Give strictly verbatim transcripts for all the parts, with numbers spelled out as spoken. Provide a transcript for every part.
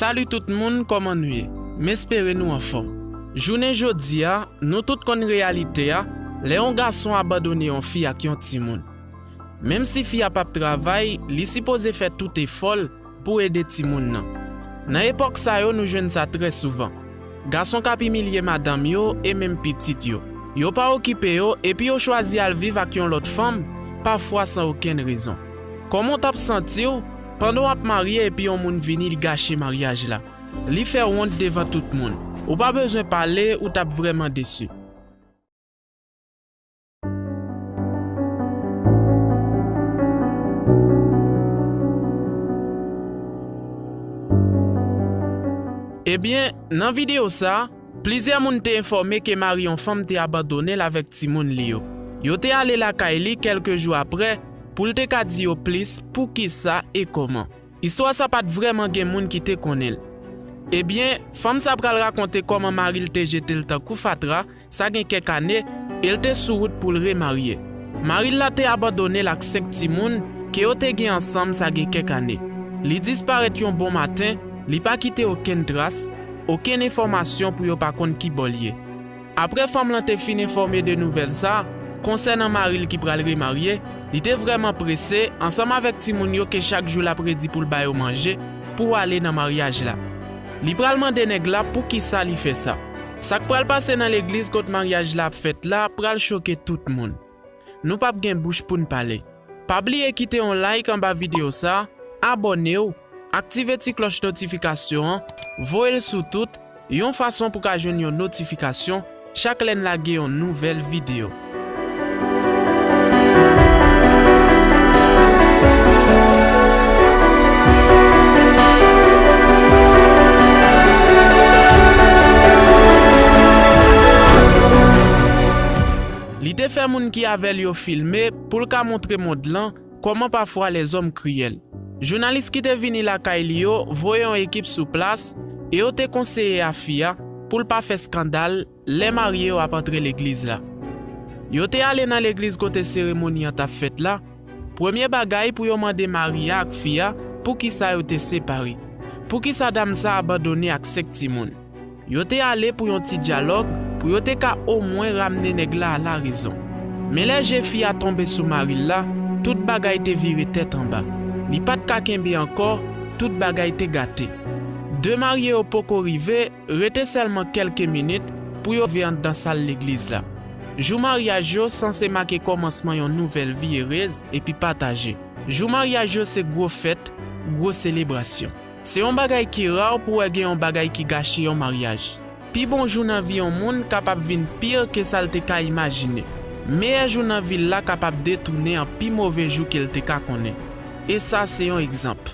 Salut tout moun, kòman nou ye? M espere nou anfòm. Jounen jodi a, nou tout konn reyalite a, lè yon gason abandone yon fi ak yon timoun. Menm si fi a p ap travay, li sipoze fè tout efò l pou ede timoun nan. Nan epòk sa yo, nou jwenn sa trè souvan. Gason k ap imilye madanm yo e menm pitit yo. Yo pa okipe yo epi yo chwazi al viv ak yon lòt fanm, pafwa san okenn rezon. Kòman w t ap santi w pandan w ap marye epi yon moun vini li gache maryaj la? Li fè w wont devan tout moun. Ou pa bezwen pale, ou t ap vrèman desi. Ebyen, nan videyo sa a, plizyè moun te enfòme ke mari yon fanm te abandone l avèk timoun li yo. Yo te ale lakay li kèlke jou apre pou l te ka di yo plis poukisa e kòman. Istwa sa pa t vrèman gen moun ki te konnen l. Ebyen, fanm sa pral rakonte kòman mari l te jete l tankou fatra, sa gen kèk ane, e l te sou wout pou l remarye. Mari l la te abandone l ak senk timoun ke yo te gen ansanm sa gen kèk ane. Li disparèt yon bon maten, li pa kite okenn tras, okenn enfòmasyon pou yo pa konn kibò l ye. Apre fanm lan te fin enfòme de nouvèl sa a, konsènan mari l ki pral remarye, li te vrèman prese, ansanm avèk timoun yo ke chak jou l ap redi pou l ba yo manje, pou ale nan maryaj la. Li pral mande nèg la poukisa li fè sa. Sa k pral pase nan legliz kot maryaj la ap fèt la pral choke tout moun. Nou p ap gen bouch pou n pale. Pa bliye kite yon like anba videyo sa, abòne w, aktive ti klòch notifikasyon an, voye l sou tout, yon fason pou ka jwenn yon notifikasyon chak lè n lage yon nouvèl videyo. Li te fè moun ki avè l yo filme pou l ka montre mond lan kòman pafwa lèzòm kriyèl. Jounalis ki te vini lakay li yo voye yon ekip sou plas e yo te konseye a fi a pou l pa fè eskandal lè marye yo ap antre legliz la. Yo te ale nan legliz kote seremoni an t ap fèt la. Premye bagay pou yo mande mari a ak fi a poukisa yo te separe. Poukisa dam sa abandone ak senk timoun. Yo te ale pou yon ti dyalòg pou yo te ka omwen ramne nèg la a larezon. Men lè je fi a tonbe sou mari l la, tout bagay te vire tèt anba. Li pa t ka kenbe ankò, tout bagay te gate. De marye yo poko rive, rete sèlman kèlke minit pou yo rive anndan sal legliz la. Jou maryaj yo sanse make kòmansman yon nouvèl vi erez epi pataje. Jou maryaj yo se gwo fèt, gwo selebrasyon. Se yon bagay ki ra pou wè gen yon bagay ki gache yon maryaj. Pi bon jou nan vi yon moun kapab vin pi ke sa l te ka imajine. Meyè jou nan vi l la kapab detounen an pi move jou ke l te ka konnen. E sa se yon egzanp.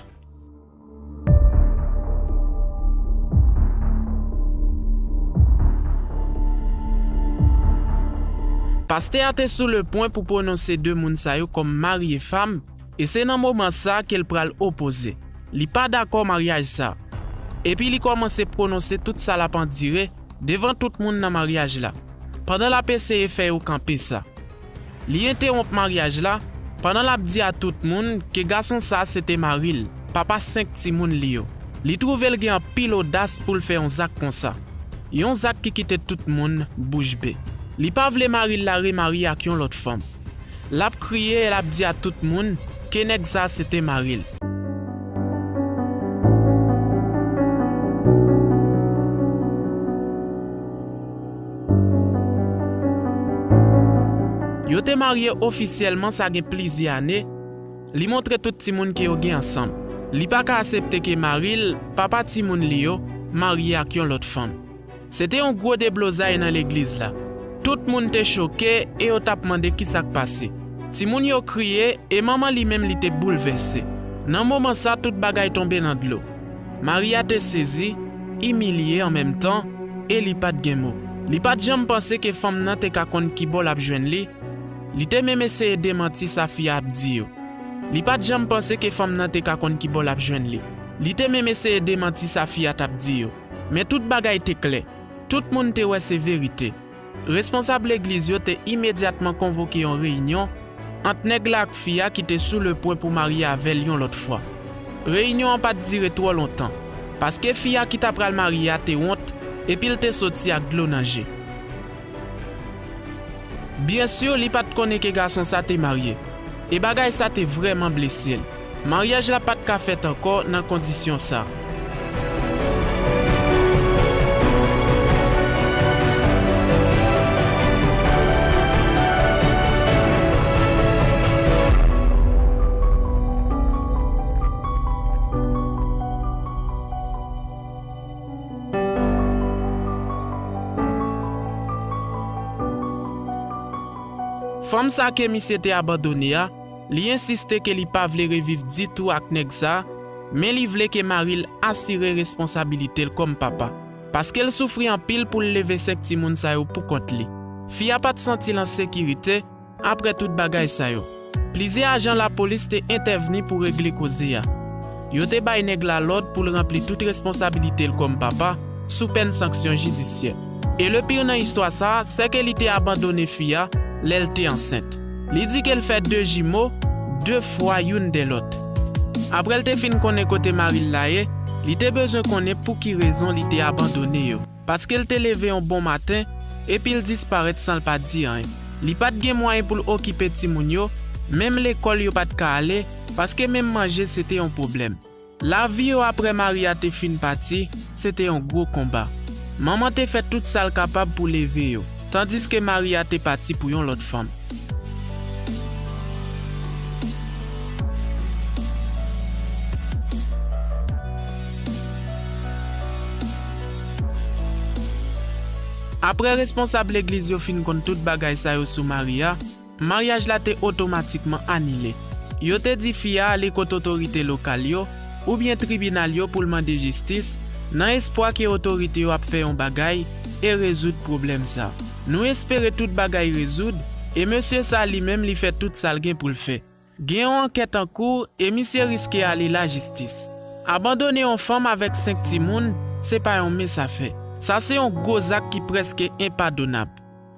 Pastè a te sou lepwen pou pwononse de moun sa yo kòm mari e fanm, e se nan moman sa ke l pral opoze. Li pa dakò maryaj sa. Epi li kòmanse pwononse tout sa l ap andire devan tout moun nan maryaj la, pandan l ap eseye fè yo kanpe sa. Li entewonp maryaj la pandan l ap di a tout moun ke gason sa se te mari l, papa senk timoun li yo. Li twouve l gen anpil odas pou l fè yon zak konsa. Yon zak ki kite tout moun bouch be. Li pa vle mari l la remarye ak yon lòt fanm. L ap kriye e l ap di a tout moun ke nèg sa se te mari l. Yo te marye ofisyèlman sa gen plizyè ane. Li montre tout timoun ke yo gen ansanm. Li pa ka aksepte ke mari l, papa timoun li yo, marye ak yon lòt fanm. Se te yon gwo deblozay nan legliz la. Tout moun te choke e yo t ap mande kisa k pase. Timoun yo kriye e manman li menm li te boulvèse. Nan moman sa tout bagay tonbe nan dlo. Mari a te sezi, imilye an menm tan, e li pa t gen mo. Li pa t janm panse ke fanm nan te ka konn kibò l ap jwenn li. Li te menm eseye demanti sa fi a ap di yo. Li pa t janm panse ke fanm nan te ka konn kibò l ap jwenn li. Li te menm eseye demanti sa fi a t ap di yo. Men tout bagay te klè. Tout moun te wè se verite. Responsab legliz yo te imedyatman konvoke yon reyinyon ant nèg la ak fi a ki te sou lepwen pou marye avè l yon lòt fwa. Reyinyon an pa t dire twò lontan. paske fi a ki ta pral marye a te wont, epi l te soti ak dlo nan je. Byen si, li pa t konnen ke gason sa te marye, e bagay sa te vrèman blese l. Maryaj la pa t ka fèt ankò nan kondisyon sa. Fanm sa ke misye te abandone a, li ensiste ke li pa vle reviv ditou ak nèg sa, men li vle ke mari l asire responsabilite l kòm papa, paske l soufri anpil pou l leve senk timoun sa yo pou kont li. Fi a pa t santi l an sekirite, apre tout bagay sa yo, plizyè ajan lapolis te entèvni pou regle koze a. Yo te bay nèg la lòd pou l ranpli tout responsabilite l kòm papa, sou pèn sanksyon jidisyè. E le pire nan istwa sa a, se ke li te abandone fi a lè l te ansent. Li di ke l fè de jimo, de fwa youn dè lòt. Apre l te fin konnen kote mari l la ye, li te bezwen konnen pou ki rezon li te abandone yo. Paske l te leve yon bon maten, epi l disparèt san l pa di anyen. Li pa t gen mwayen pou l okipe timoun yo, menm lekòl yo pa t ka ale, paske menm manje se te yon pwoblèm. Lavi yo apre mari a te fin pati, se te yon gwo konba. Manman te fè tout sa l kapab pou leve yo, tandiske mari a te pati pou yon lòt fanm. Apre responsab legliz yo fin konn tout bagay sa yo sou mari a, maryaj la te otomatikman anile. Yo te di fi a ale kote otorite lokal yo oubyen tribinal yo pou l mande jistis, nan espwa ke otorite yo ap fè yon bagay e rezoud pwoblèm sa. Nou espere tout bagay rezoud, e mesye sa li menm li fè tout sa l gen pou l fè. Gen yon ankèt an kou e misye riske ale lajistis. Abandone yon fanm avèk senk timoun, se pa yon mens afè. Sa se yon gwo zak ki prèske enpadonab.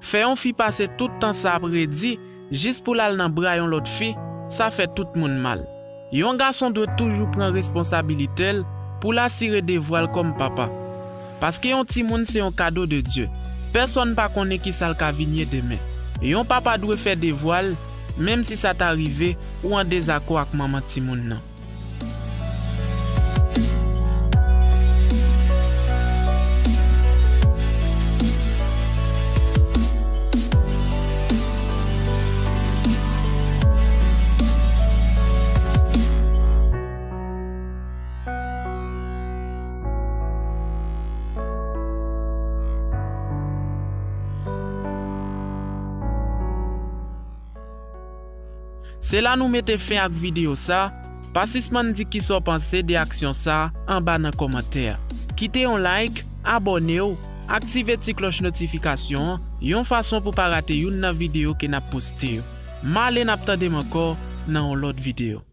Fè yon fi pase tout tan sa ap redi jis pou l al nan bra yon lòt fi, sa fè tout moun mal. Yon gason dwe toujou pran responsabilite l pou l asire devwa l kòm papa. Paske yon timoun se yon kado de Dye. Pèsonn pa konnen kisa l ka vin ye demen. Yon papa dwe fè devwa l, menm si sa ta rive ou an dezakò ak manman timoun nan. Se la nou mete fen ak videyo sa. Pa sispann di kisa w panse de aksyon sa anba nan kòmantè a. Kite yon like, abòne w, aktive ti klòch notifikasyon an, yon fason pou pa rate youn nan videyo ke n ap poste yo. M ale, n ap tande m ankò nan yon lòt videyo.